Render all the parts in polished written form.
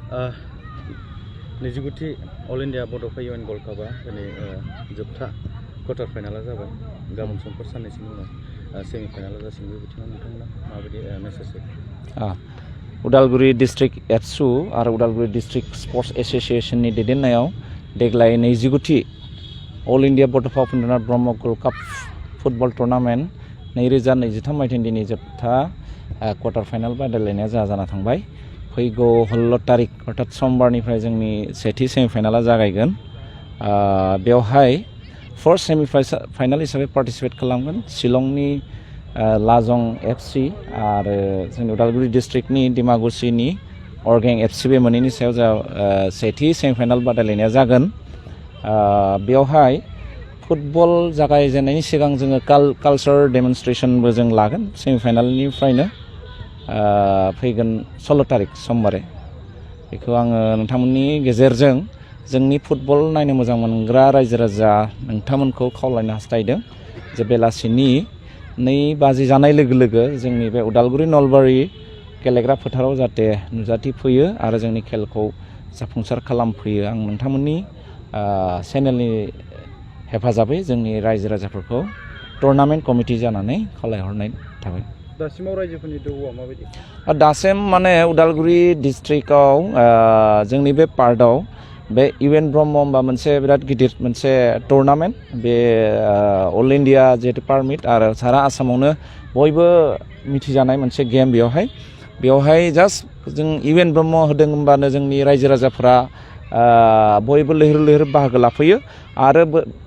नैजिगुथि all India बड'फा इउएन gold कापआ दिनै जोबथा quarter फाइनाला जाबाय गाबोन समफोर साननैसोनि उनाव सेमि फाइनाला जासिगोन बे बिथिङाव नोंथांमोना माबायदि मेसेज होयो उदालगुरि डिस्ट्रिक्ट एबसु आरो उदालगुरि डिस्ट्रिक्ट स्पर्ट्स एसोसिएशननि दैदेननायाव देग्लाय नैजिगुथि all India Bodofa Upendranath Brahma gold cup football tournament 2023 मायथाइनि दिनै जोबथा क्वार्टार फाइनाल बादायलायनाया जाना थांबाय फैगौ 16 तारिख अर्थात समबारनिफ्राय जोंनि सेथि सेमिफाइनाला जागायगोन बेवहाय फार्स्ट सेमिफाइनाल हिसाबै पार्टिसिपेट खालामगोन शिलंनि लाजं एफसि आरो जोंनि उदालगुरि डिस्ट्रिक्टनि डिमाकुसिनि अरगें एफसि बे मोननैनि सायाव जा सेथि सेमिफाइनाल बादायलायनाया जागोन बेवहाय फुटबल जागायजेननायनि सिगां जोङो कालचार डेमनस्ट्रेशनबो जों लागोन सेमिफाइनालनिफ्रायनो फैगोन 16 तारिख समबारे बेखौ आङो नोंथांमोननि गेजेरजों जोंनि फुटबल नायनो मोजां मोनग्रा रायजो राजा नोंथांमोनखौ खावलायनो हास्थायदों जे बेलासिनि 2 बाजि जानाय लोगो लोगो जोंनि बे उदालगुरि नलबारि गेलेग्रा फोथाराव जाहाथे नुजाथिफैयो आरो जोंनि खेलखौ जाफुंसार खालामफैयो आं नोंथांमोननि चेनेलनि हेफाजाबै जोंनि रायजो राजाफोरखौ टुर्नामेन्ट कमिटि जानानै खावलायहरनाय थाबाय दासिमाव रायजोफोरनि दोहौआ माबायदि दासिम माने उदालगुरि डिस्ट्रिक्टआव जोंनि बे पार्टआव बे इउएन ब्रह्म होनबा मोनसे बिराद गिदिर मोनसे टुर्नामेन्ट बे अल इन्डिया जिहेतु पारमिट आरो सारा आसामावनो बयबो मिथिजानाय मोनसे गेम बेवहाय जास्ट जों इउएन ब्रह्म होदों होनबानो जोंनि रायजो राजाफोरा बयबो लैहोर लैहोर बाहागो लाफैयो आरो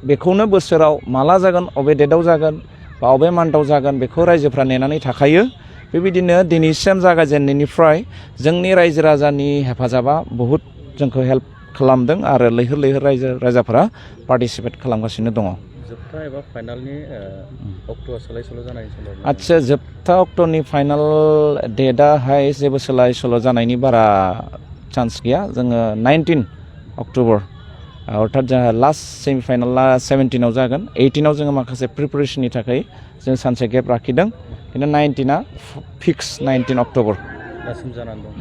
बेखौनो बोसोराव माला जागोन अबे डेटआव जागोन बा अबे मान्थआव जागोन बेखौ रायजोफ्रा नेनानै थाखायो बेबायदिनो दिनैसिम जागायजेननायनिफ्राय जोंनि रायजो राजानि हेफाजाबा बहुद जोंखौ हेल्प खालामदों आरो लैहोर लैहोर रायजो राजाफोरा पार्टिसिपेट खालामगासिनो दङ जोबथा एबा फाइनालनि अक्ट'आ सोलाय सोल' जानायनि सम्भाबना आदसा जोबथा अक्ट'नि फाइनाल डेटआहाय जेबो सोलाय सोल' जानायनि बारा चान्स गैया जोङो 19 अक्ट'बर अर्थात जोंहा लास्ट सेमिफाइनाला 17 आव जागोन 18 आव जोङो माखासे प्रिपारेसननि थाखाय जों सानसे गेप लाखिदों खिन्थु 19आ फिक्स 19 अक्ट'बर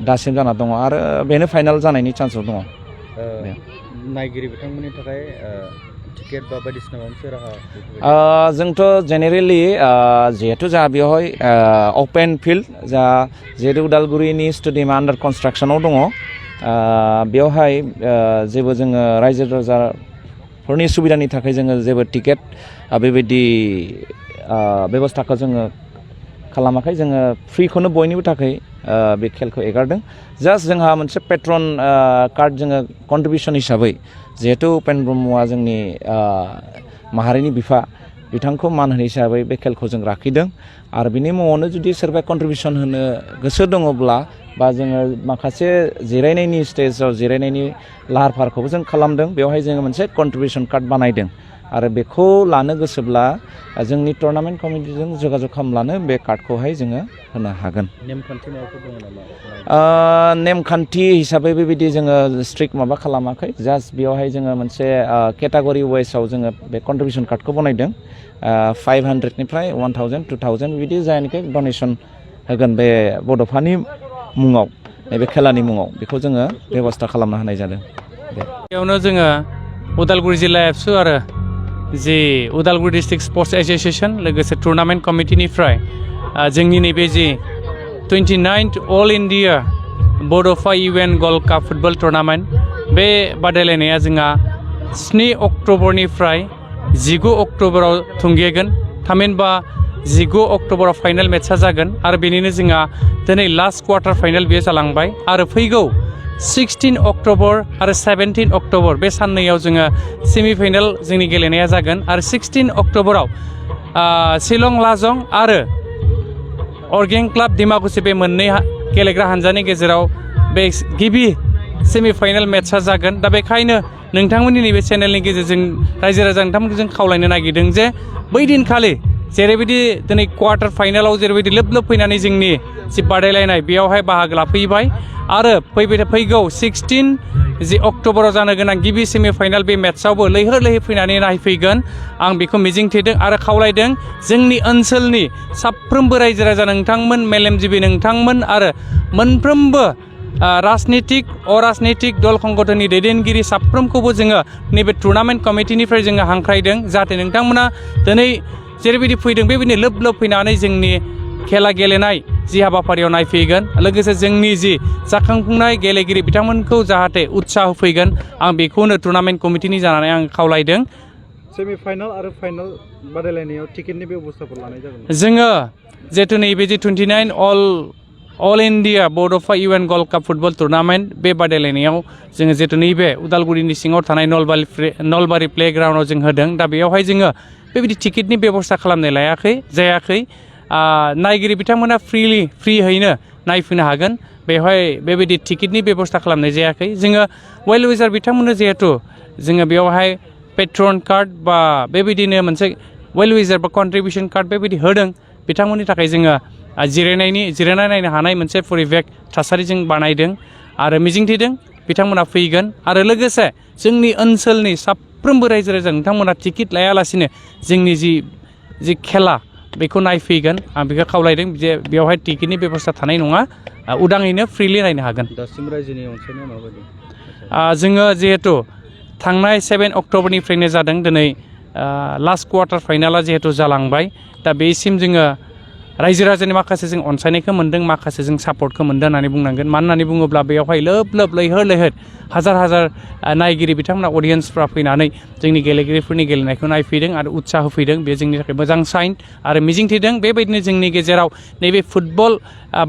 दासिम जाना दङ आरो बेनो फाइनाल जानायनि चान्सआव दङ नायगिरि बिथांमोननि थाखाय टिकेट बा बायदिसिना मोनसे राहा जोंथ' जेनेरेलि जिहेतु जोंहा बेवहाय अपेन फिल्ड जा जिहेतु उदालगुरिनि स्टेडियामा आन्डार कनस्ट्राक्सनाव दङ बेवहाय जेबो जोङो रायजो राजाफोरनि सुबिदानि थाखाय जोङो जेबो टिकेट बेबायदि बेबस्थाखौ जोङो खालामाखै जोङो फ्रिखौनो बयनिबो थाखाय बे खेलखौ एगारदों जास्ट जोंहा मोनसे पेट्रन कार्ड जोङो कन्ट्रिबिउसन हिसाबै जिहेतु उपेन ब्रह्मआ जोंनि माहारिनि बिफा बिथांखौ मान होनाय हिसाबै बे खेलखौ जों लाखिदों आरो बिनि मुङावनो जुदि सोरबा कन्ट्रिबिउसन होनो गोसो दङब्ला बा जोङो माखासे जिरायनायनि स्टेजाव जिरायनायनि लाहार फाहारखौबो जों खालामदों बेवहाय जोङो मोनसे कन्ट्रिबिउसन कार्ड बानायदों आरो बेखौ लानो गोसोब्ला जोंनि टुर्नामेन्ट कमिटिजों जगाजग खालामब्लानो बे कार्डखौहाय जोङो होनो हागोन नेमखान्थि माबाफोर दङ नामा नेमखान्थि हिसाबै बेबायदि जोङो स्ट्रिक्ट माबा खालामाखै जास्ट बेवहाय जोङो मोनसे केटागरि वाइसआव जोङो बे कन्ट्रिबिउसन कार्डखौ बनायदों 500निफ्राय 1000 2000 बेबायदि जायनाखि डनेसन होगोन बे बड'फानि मुङाव नैबे खेलानि मुङाव बेखौ जोङो बेबस्था खालामना होनाय जादों बेयावनो जोङो उदालगुरि जिल्ला एबसु आरो जि उदालगुरि डिस्ट्रिक्ट स्पर्ट्स एसोसिएशन लोगोसे टुर्नामेन्ट कमिटिनिफ्राय जोंनि नैबे जि 29th अल इन्डिया बड'फा इउएन गल्ड काप फुटबल टुर्नामेन्ट बे बादायलायनाया जोंहा 7 अक्ट'बरनिफ्राय 19 अक्ट'बराव थुंगेगोन थामहिनबा 19 अक्ट'बराव फाइनाल मेट्चआ जागोन आरो बेनिनो जोंहा दिनै लास्ट क्वार्टार फाइनाल बेयो जालांबाय आरो फैगौ 16 अक्ट'बर आरो 17 अक्ट'बर बे साननैयाव जोङो सेमिफाइनाल जोंनि गेलेनाया जागोन आरो 16 अक्ट'बराव शिलं लाजं आरो अरगें क्लाब डिमाकुसि बे मोननै गेलेग्रा हानजानि गेजेराव बे गिबि सेमिफाइनाल मेट्चआ जागोन दा बेखायनो नोंथांमोननि नैबे चेनेलनि गेजेरजों रायजो राजा नोंथांमोनखौ जों खावलायनो नागिरदों जे बै दिनखालि जेरैबायदि दिनै क्वार्टार फाइनालाव जेरैबायदि लोब लोब फैनानै जोंनि जि बादायलायनाय बेयावहाय बाहागो लाफैबाय आरो फैगौ 16 जि अक्ट'बराव जानो गोनां गिबि सेमिफाइनाल बे मेट्चआवबो लैहोर लैहोर फैनानै नायफैगोन आं बेखौ मिजिंथिदों आरो खावलायदों जोंनि ओनसोलनि साफ्रोमबो रायजो राजा नोंथांमोन मेलेमजिबि नोंथांमोन आरो मोनफ्रोमबो राजनितिक अराजनितिक दल संगठननि दैदेनगिरि साफ्रोमखौबो जोङो नैबे टुर्नामेन्ट कमिटिनिफ्राय जोङो हांख्रायदों जाहाथे नोंथांमोना दिनै जेरैबायदि फैदों बेबायदिनो लोब लोब फैनानै जोंनि खेला गेलेनाय जि हाबाफारियाव नायफैगोन लोगोसे जोंनि जि जाखांफुंनाय गेलेगिरि बिथांमोनखौ जाहाथे उत्साह होफैगोन आं बेखौनो टुर्नामेन्ट कमिटिनि जानानै आं खावलायदों सेमिफाइनाल आरो फाइनाल बादायलायनायाव टिकेटनि बेबस्थाफोर लानाय जागोन जोङो जिहेतु नैबे जे 29 अल इन्डिया बड'फा इउएन गल्ड काप फुटबल टुर्नामेन्ट बे बादायलायनायाव जोङो जिहेतु नैबे उदालगुरिनि सिङाव थानाय नलबारि प्लेग्राउन्डआव जों होदों दा बेयावहाय जोङो बेबायदि टिकेटनि बेबस्था खालामनाय जायाखै नायगिरि बिथांमोना फ्रियैनो नायफैनो हागोन बेवहाय बेबायदि टिकेटनि बेबस्था खालामनाय जायाखै जोङो वेल विजार बिथांमोननो जिहेतु जोङो बेयावहाय पेट्रन कार्ड बा बेबायदिनो मोनसे वेल विजार बा कन्ट्रिबिउसन कार्ड बेबायदि होदों बिथांमोननि थाखाय जोङो जिरायना नायनो हानाय मोनसे परिबेक थासारि जों बानायदों आरो मिजिंथिदों बिथांमोना फैगोन आरो लोगोसे जोंनि ओनसोलनि साफ्रोमबो रायजो राजा नोंथांमोना टिकेट लायालासिनो जोंनि जि खेला बेखौ नायफैगोन आं बेखौ खावलायदों जे बेवहाय टिकेटनि बेबस्था थानाय नङा उदाङैनो फ्रिलि नायनो हागोन दासिम रायजोनि अनसायनाया माबायदि जोङो जिहेतु थांनाय 7 अक्ट'बरनिफ्रायनो जादों दिनै लास्ट क्वार्टार फाइनाला जिहेतु जालांबाय दा बेसिम जोङो रायजो राजानि माखासे जों अनसायनायखौ मोन्दों माखासे जों सापर्टखौ मोन्दों होननानै बुंनांगोन मानो होननानै बुङोब्ला बेयावहाय लोब लोब लैहोर हाजार नायगिरि बिथांमोना अडियेन्सफ्रा फैनानै जोंनि गेलेगिरिफोरनि गेलेनायखौ नायफैदों आरो उत्साह होफैदों बे जोंनि थाखाय मोजां साइन आरो मिजिंथिदों बेबायदिनो जोंनि गेजेराव नैबे फुटबल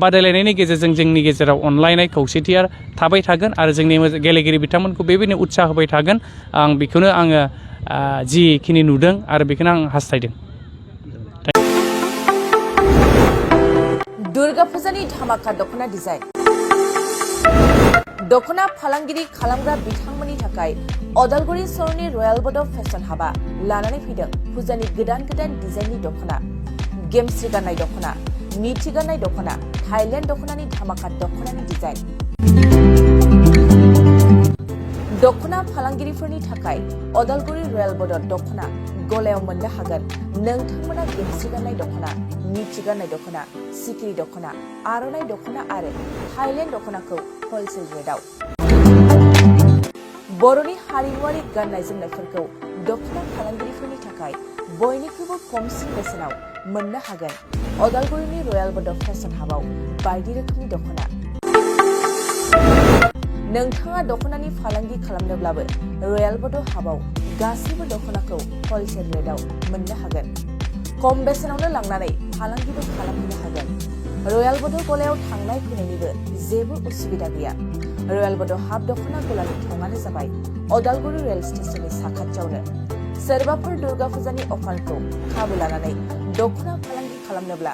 बादायलायनायनि गेजेरजों जोंनि गेजेराव अनलायनाय खौसेथिया थाबाय थागोन आरो जोंनि गेलेगिरि बिथांमोनखौ बेबायदिनो उत्साह होबाय थागोन आं बेखौनो आङो जिखिनि नुदों आरो बेखौनो आं हास्थायदों दुर्गा फुजानि धामाका दख'ना डिजाइन दख'ना फालांगिरि खालामग्रा बिथांमोननि थाखाय अदालगुरि सहरनि रयेल बड' फेशन हाबा लानानै फैदों फुजानि गोदान डिजाइननि दख'ना गेमस्रि गाननाय दख'ना मिथि गाननाय दख'ना थाइलेण्ड दख'नानि धामाका दख'नानि डिजाइन दख'ना फालांगिरिफोरनि थाखाय अदालगुरि रयेल बड' दख'ना गलायाव मोननो हागोन नोंथांमोना गेमस्रि गाननाय दख'ना मिथि गाननाय दख'ना सिखिरि दख'ना आर'नाइ दख'ना आरो थाइलेण्ड दख'नाखौ हलसेल रेटआव बर'नि हारिमुआरि गाननाय जोमनायफोरखौ दख'ना फालांगिरिफोरनि थाखाय बयनिख्रुइबो खमसिन बेसेनाव मोननो हागोन अदालगुरिनि रयेल बड' फेशन हाबाव बायदि रोखोमनि दख'ना नोंथाङा दख'नानि फालांगि खालामनोब्लाबो रयेल बड' हाबाव गासैबो दख'नाखौ हलसेल रेटआव मोननो हागोन खम बेसेनावनो लांनानै फालांगिबो खालामनो हागोन रयेल बड' गलायाव थांनाय फैनायनिबो जेबो उसुबिदा गैया रयेल बड' हाब दख'ना गलानि थंआनो जाबाय अदालगुरि रेल स्टेशननि साखाथियावनो सोरबाफोर दुर्गा फुजानि अफारखौ खाबु लानानै दख'ना फालांगि खालामनोब्ला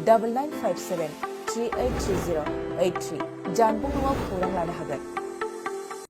9957383083 जानबुं न'आव खौरां लानो हागोन